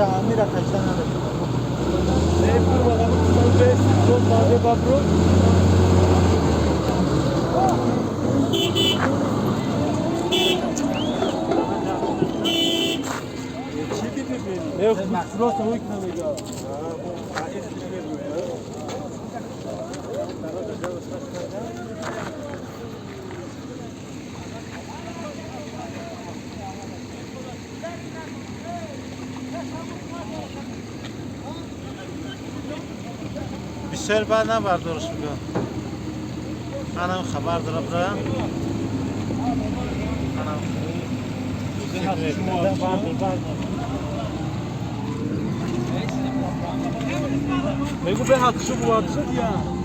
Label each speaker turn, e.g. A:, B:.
A: Амира кашта наметонад.
B: Не курва, да бабро. Не, просто выкинули мега.
C: Бисёр баъд набардорш бигӯ. Анам хабар дора бира. Анам.
B: Мегу бе ҳақшу бувад шуд я.